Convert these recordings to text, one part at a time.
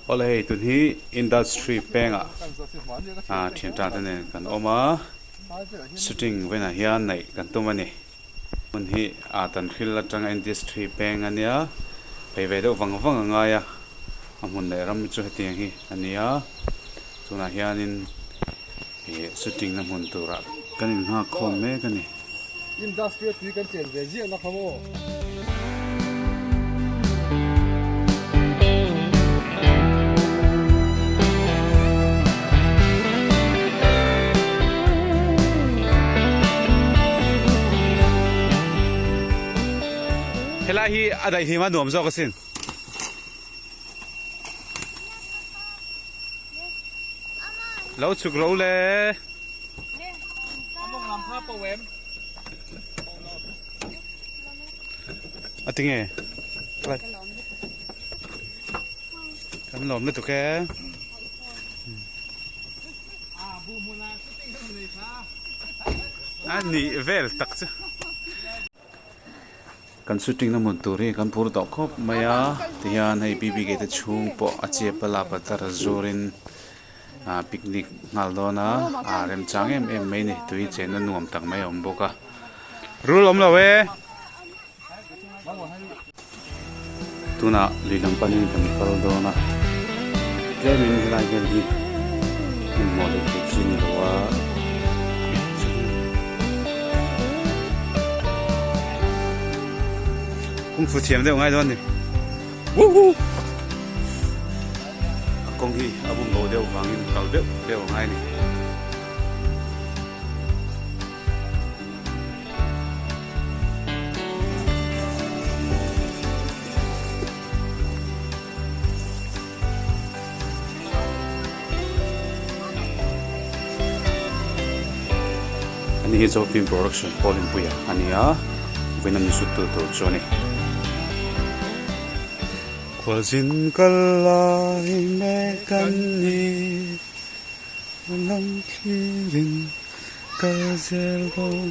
Awle hei tun hi industry pengah ah thian tan te nen kan awm a shooting vawiinah hian neih kan tum a ni hmun hi ah tan hril atanga industry peng a nia phei ve deuh vang vang a ngai a a hmun leh ram chu hetiang hi a ni a tunah hianin ih shooting na hmun turah kan innghak khawm mek a ni. Industry a tui kan chen ve ziah na kha maw? Helai hi a daihlim a nuam zawk asin. Lo chhuk ro le. A tinge kan lawm lutuk e a nih vel tak chu kan shooting na hmun tur hi kan phur tawh khawp mai a tihian hei bbk te chhung pawh a chep a lap a tar zurin ah picnic nghal dawn a ah remchang em em mai a ni tui chenna nuam tak mai a awm bawk a rul awm lo e tunah lui lam panin kan kal dawn a tlemin helai vel hi hmanhmawh leh theih chi ni lo a. Kungfu thiam deuh ngai dawn a ni Woohoo! A kawng hi a bum bo deuh vangin kal deuh deuh a ngai a ni. Ani hi chu film production hall inpuia a ni a vawiin a mi sut tu tur chu a ni. Khualzin kal lai mek an ni lam thlirin kal zel dawn.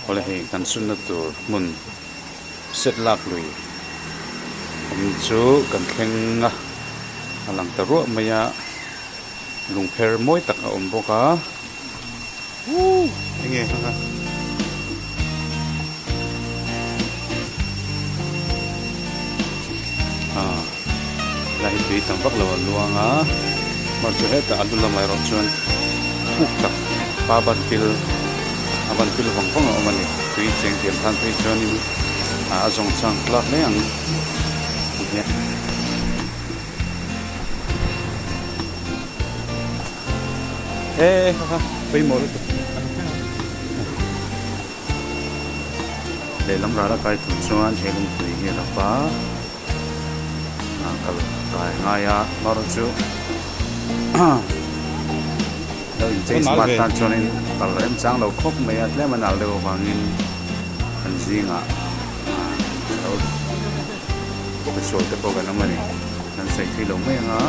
Awle hei kan sunna tur hmun set lak lui awm chu kan thleng a a lang ta ruah mai a lungpher mawi tak a awm bawk a enge kha ah helai hi tui tam vak lo a luang a hmar chu hetah a lu lamah erawh chuan thuk tak pa ban pil a ban pil vang vang a awm a ni tui cheng tiam khan phei chuanin ah a zawng chang tlak mai ang tihian. E kha kha pawimawh lutuk lehlam ral a kai tur chuan he lungpui hi a rap a ah kal kai a ngai a amaherawh chu lo in chei smart tan chuanin kal remchang lo khawp mai a tlem a nal deuh avangin an zingah ah lo misual te pawh kan awm a ni kan sawi thui lo mai ang a.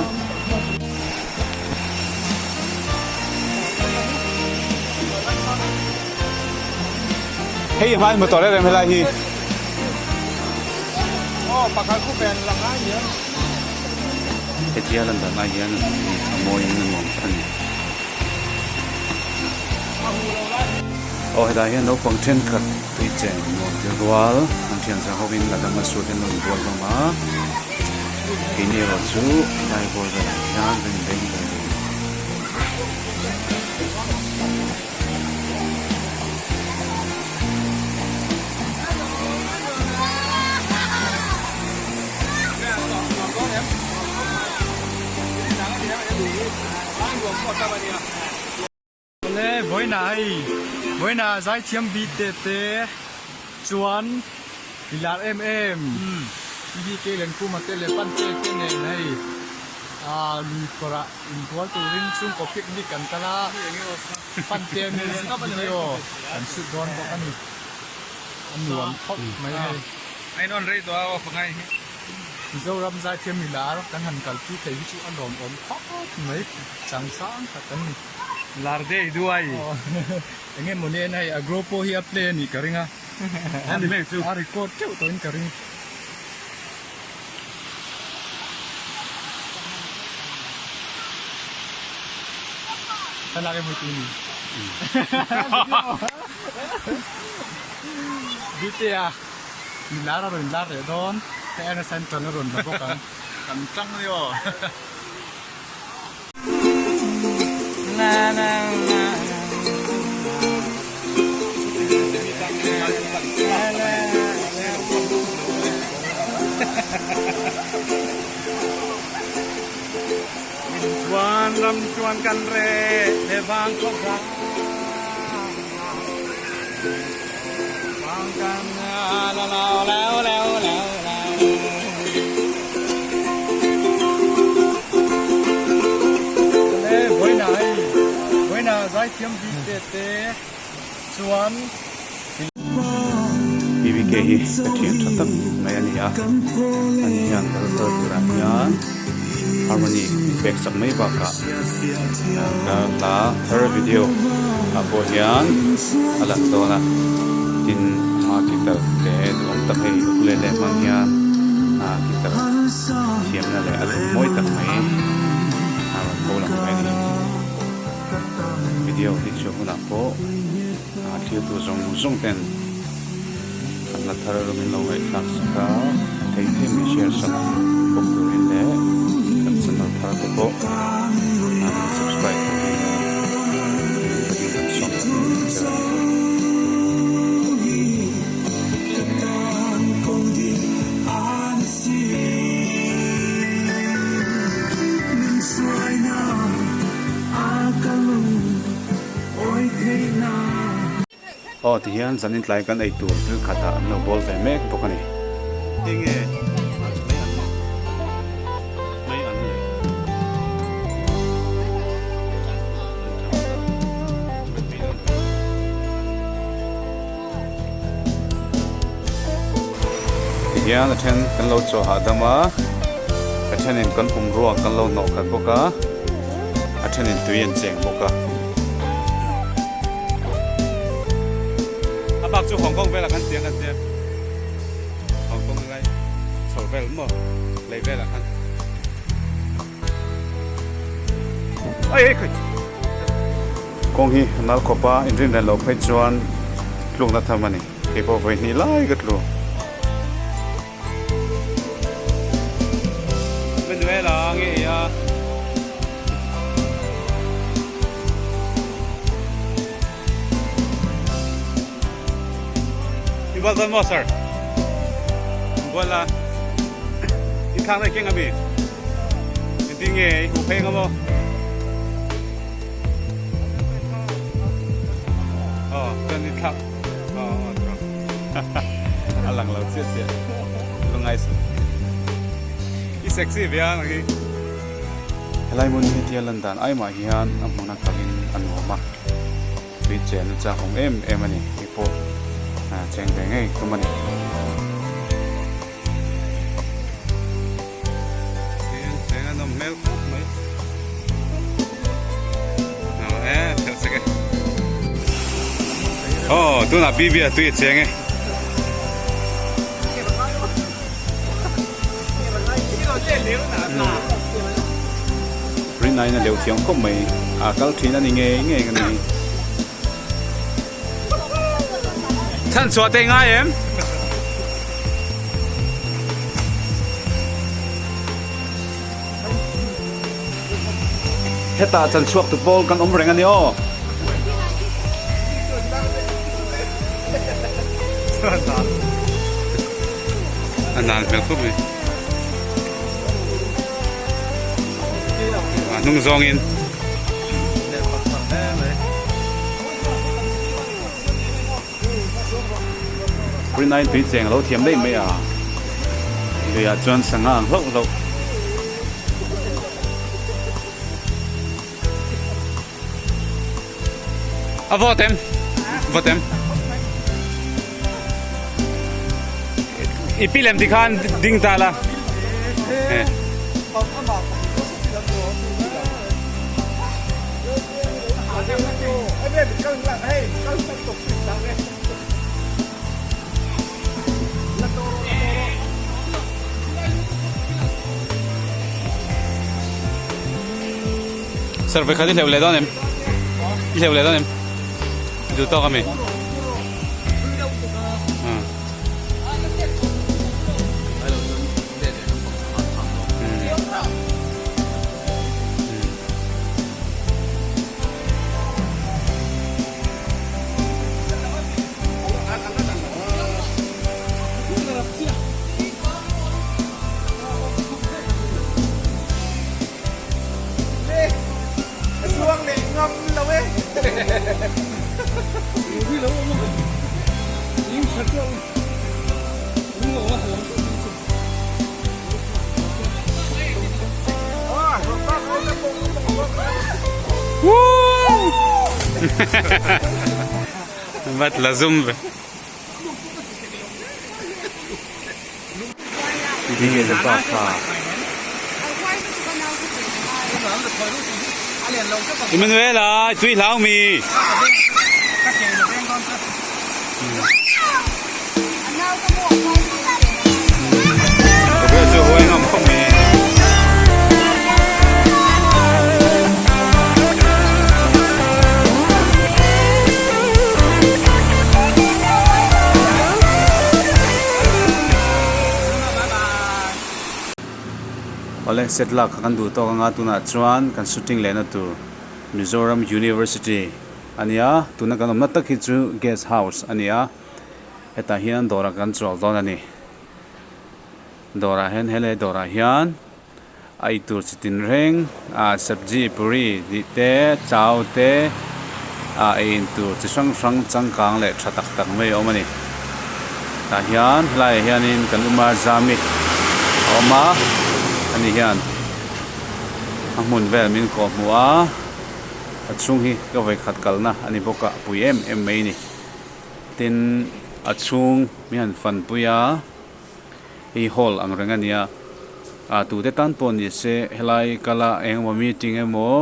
Hei hmai hmu tawh reng reng helai hi. Hetia lan dan ai hian a mawiin a nuam tak a ni. Aw hetah hian naupang thenkhat tui cheng nuam ti rual an thian zah hovin a dang a suat in an rawn bual hlawm a keini erawh chu helai bawr velah hian kan inbeng ve ve. Le vawiinah hei vawiinah zaithiam bik te te chuan i lar em em bk Lengpuma te leh Pante te nen hei ah lui kawrah inbual turin chhungkaw picnic an kal a Pante music video an shoot dawn bawk a ni a nuam khawp mai hei. Mizoram zaithiam milar kan han kalpui thei hi chu a lawmawm khawp mai chang sang tak an ni. Lar dei duai. Enge maw ni en hei agro pawh hi a play a nih ka ring a. A record teuh tawhin ka ring. Thlalak emaw tu ni. Bite-a mi lar a rawn lar leh dawn. Hei aina central a rawn la bawk ang. Kan tang ni aw. Chuan ram chuan kan reh le vang khawp vang vang kan la la la la la la. Le vawiina hei vawiina zaithiam bik te te chuan. PBK hi ka thian tha tak mai a ni a, ani hian kal kal turah hian harmony min pek chak mai bakah ka hla thar video ah pawh hian a lang dawn a, tin ama guitar te duhawm tak hei ukulele hmang hian guitar thiamna leh a lung mawi tak mai a rawn pho lang mai a ni. Video hi chhuah hunah pawh. A thiltu zawng zawng ten an la thar min lo ngaihthlak sak a, a thei thei min share sak bawk turin leh kan channel thar te pawh min subscribe turin takin kan sawm tak em che a ni. Aw ti hian zanin tlai kan ei tur thil khat ah an lo bawl ve mek bawk a ni. Enge mai an le mai an le Ti hian a then kan lo chaw hahdam a a thenin kan pum ruak kan lo hnawh khat bawk a. A thenin tui an cheng bawk a. A bak chu Hong Kong velah khan chiang an tia. Hong Kong lai chho vel maw lei velah khan. Ai ai khai. Kawng hi a nal khawp a, inrin ren loh phei chuan tlukna tham a ni. Kei pawh vawi hnih lai ka tlu. Manuela nge ei a. I bual dawn maw sir? Bual la. I thlang na keng ami. Engtin nge i hu phei anga maw? Oh, chuan i thlak. Oh, oh, a lang lo chiah chiah. Lungai su. I sexy ve a nang hi. Helai hmun hi tia lan dan ai mah hian a hmun a kalin a nuam a, tui chen a chak awm em em a ni tih pawh cheng ve ngei tum a ni. Cheng a nawm hmel khawp mai. E thelh sek e. Aw tunah BB a tui a cheng e. Rinaiin a leu thiam khawp mai a kal thin a ni ngei ngei a ni. Chhan chhuah te ngai em? Hetah chan chhuak tu pawl kan awm reng a ni aw. A nan hmel khawp mai. A hnung zawngin. Rinaiin tui cheng a lo thiam daih mai a, luiah chuan sangha ang hlauh hlauh. A vawt em? Vawt em? I pi lem tikhan ding ta la. Sir, vawikhat i hleuh leh dawn em? I hleuh leh dawn em? I duh tawk ami? Vat la zum ve. Tinge le pa kha. Emmanuela tui hlau mi. Gabriel chu huai ngam khawp mai. Awle set lak kha kan duh tawk anga tunah chuan kan shooting lehna tur Mizoram University a nia tuna kan awmna tak hi chu guest house a ni a hetah hian dawrah kan chual dawn a ni dawrah hian helai dawrah hian a eitur chi tin reng ah sabji puri tih te chau te ah ei in tur chi hrang hrang changkang leh tha tak tak mai a awm a ni tah hian helaiah hianin kan Umar Zami a awm a ani hian a hmun vel min kawh hmuh a a chhung hi ka vawikhat kalna a ni bawk a a pui em em mai a ni tin a chhung mi han fanpui a. Hei hall ang reng a nia ah tute tan pawh ni se helai kala eng emaw meeting emaw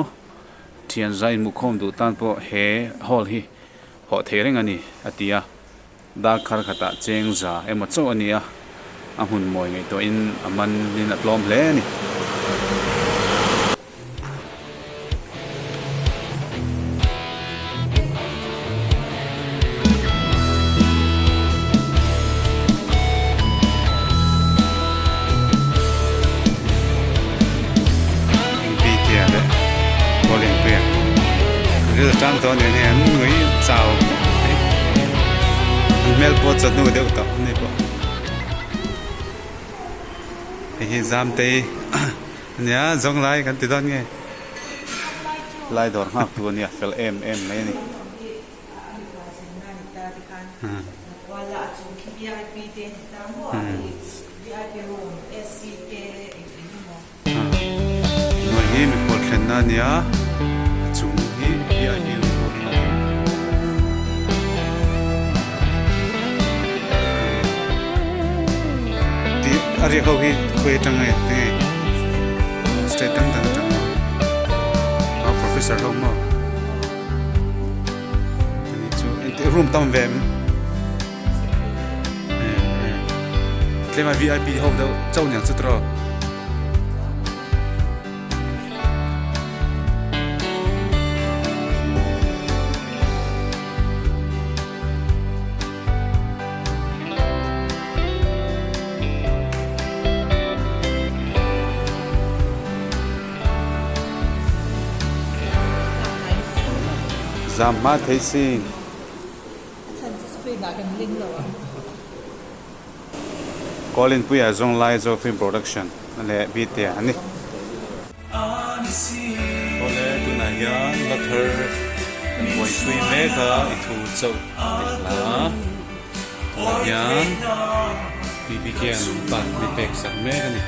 thian zai inhmuhkhawm duh tan pawh he hall hi hawh thei reng a ni a ti a darkhar khatah cheng za emaw chauh a ni a a hmun mawi ngaihtuahin a manin a tlawm hle a ni. Bta leh Kawlengpuia ril tang tawh nen hian an ngui chau an hmel pawh chawhnu deuh tawh ani pawh hei hi Zamtei. Nia zawng lai kan ti dawn nge lai dawr nghak tu ania fel em em mai ani. Hnuai hi mikhual thlenna ania a chung hi vip room a ni. Tih a riak ho hi khawi atang nge tinge state dang dang atang a professor ho maw ani chu engti room tam ve em tlema vip ho deuh chauh niang chu tiraw. Zam hma thei si. Colin Puia zawng lai zo film production leh bite a ni. Awle tunah hian la thar kan buaipui mek a i thu chauh tih hla tunah hian BBK an pan mi pek sak mek a ni.